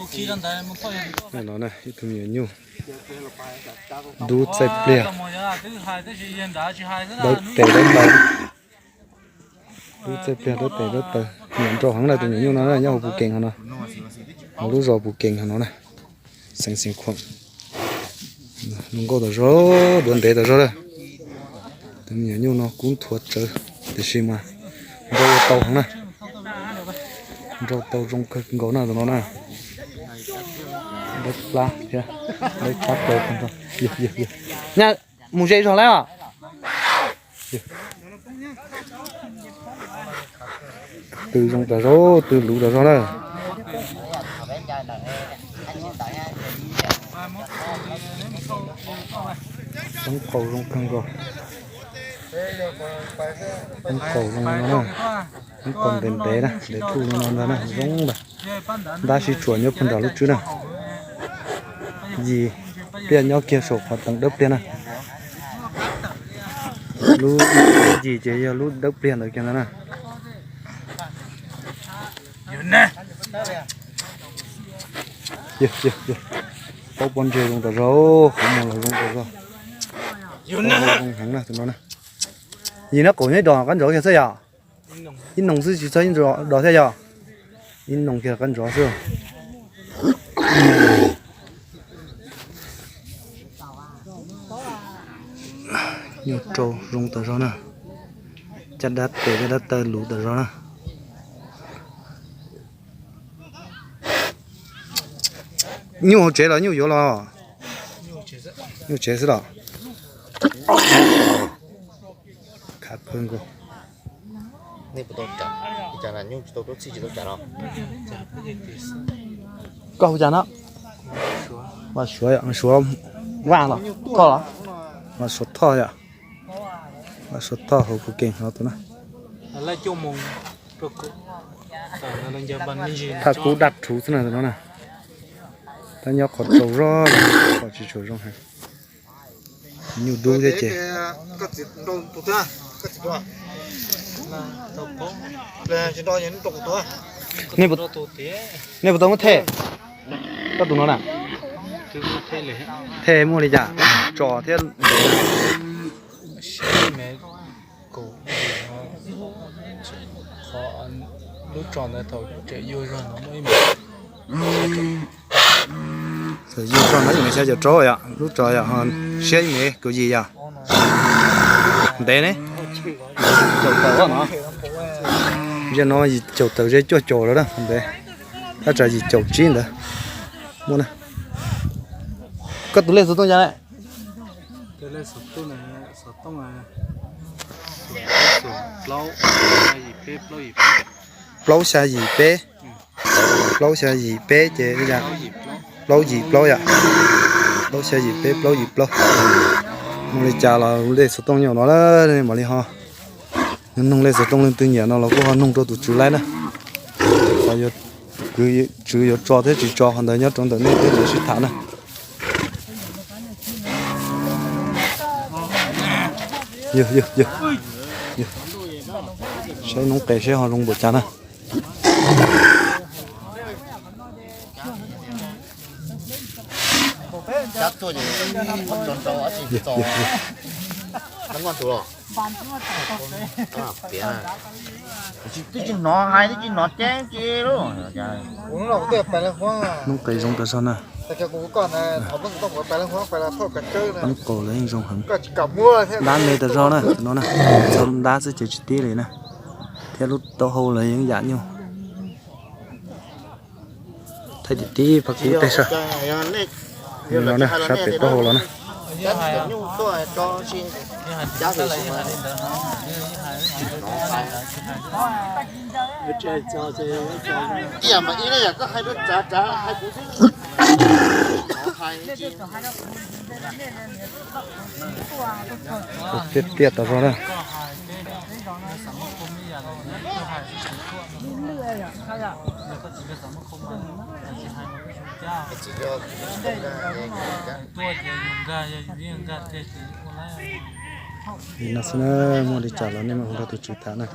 No na, ib tug me nyuam nyuj dub txaij pliag, dawb tes dawb taw, dub txaij pliag dawb tes dawb taw. Nyuam nraug heev na, tus me nyuam nyuj no na, nyob hauv Pus Kees hauv no, hauv lub zos Pus Kees hauv no na, xeev Xeev Khuam. Zoo nkauj tas zog, duav ntev tas zog lawm. Tus me nyuam nyuj no kub nthuav tsawv, tiam sis mas nrau ua tau heev na. Nrau tau zoo kawg nkaus na tus no na. Dawb plab thiab dawb plab plaws kawg nkaus. Yog, yog, yog. Nyaj mus ze zog lawm os. Tw zoo tas zog, tw luv tas zog na. Poob qaus zoo kawg nkaus. Poob qaus zoo no na. Poob qaus ntev ntev na, ntev thuj li no ntag na, zoo ntag. Ntab sib tsuam nyob puag nram lub tswb na. Yim pliaj nyob kiag saum qhov teev dawb pliag na. Lub yim ces yog lub dawb pliag ntawd kiag ntag na. Paub pob ntseg zoo tas zog, qhov muag los zoo tas zog. Zoo heev na tus no na. Yim no qaum nyob ib dos qab ntsov kiag xwb yom? Ib noog xwb tsis txog ib dos thiab yom? Ib noog kiag qab ntsov xwb. Nyuj rau zoo tas zog na. Caj dab tes caj dab taw luv tas zog na. Nyuj hauv tsev los nyuj yuav los? Nyuj tsev xwb los? Khav kawg nkaus. Koj hu cas no? Mas Suav, Suav Vaj los Thoj los? Mas Suav Thoj yom. Mas Suav Thoj hauv Phu Kees no tus na. Thaj kub daj rhuv xwb na tus no na. Tab nyob qhov rau zog, qhov tsis tshua zoo heev. Nyuj dub thiab ces. Nej puas tau muab thej? Koj tus no na. Thej muaj li cas? Tso thiab ntev na. Lub tso ntawd thaum tseem yuag zog no muaj ib Txawm yug tso no ib mev xya caum rau yom, lub tso yom, siab ib mev kaum yim yom. Ntev ne, caum tawm no. Ze no yim caum tawm ze cuaj caum lawm na ntev. Thaj tsam yim caum tsib ntawd. Muaj na. Koj tus lej xov tooj cas ne? Plaub xya yim peb. Plaub xya yim peb ces, plaub yim plaub yom. Plaub xya yim peb plaub yim plaub. Muaj li cas los lej xov tooj nyob no lawm, mam li ho nug lej xov tooj, leej twg nyiam no los kuj ho nug rau tus tswv laib na. Qhov tswv yuav tso thiab tsis tso qhov ntawd nyob rau ntawm nej thiab yuav sib tham na. Saib noob qes saib ho zoo npaum cas na. Twb tsis hnov hais, twb tsis hnov ceeb ces. Noob qes zoo tas zog na. Pab qaum los yeej zoo heev. Dab me tas zog na, no na, txhob dab xwb ces tsis tib li na. Thiab lub taub hau los yeej yam nyuj. Thaij tim tib pab kub tej sab. No na, sab pem taub hau los na. Tiaj tiaj tas zog na. Li no xwb na, muaj li cas los nej mam hu nrog tus tswv tham na.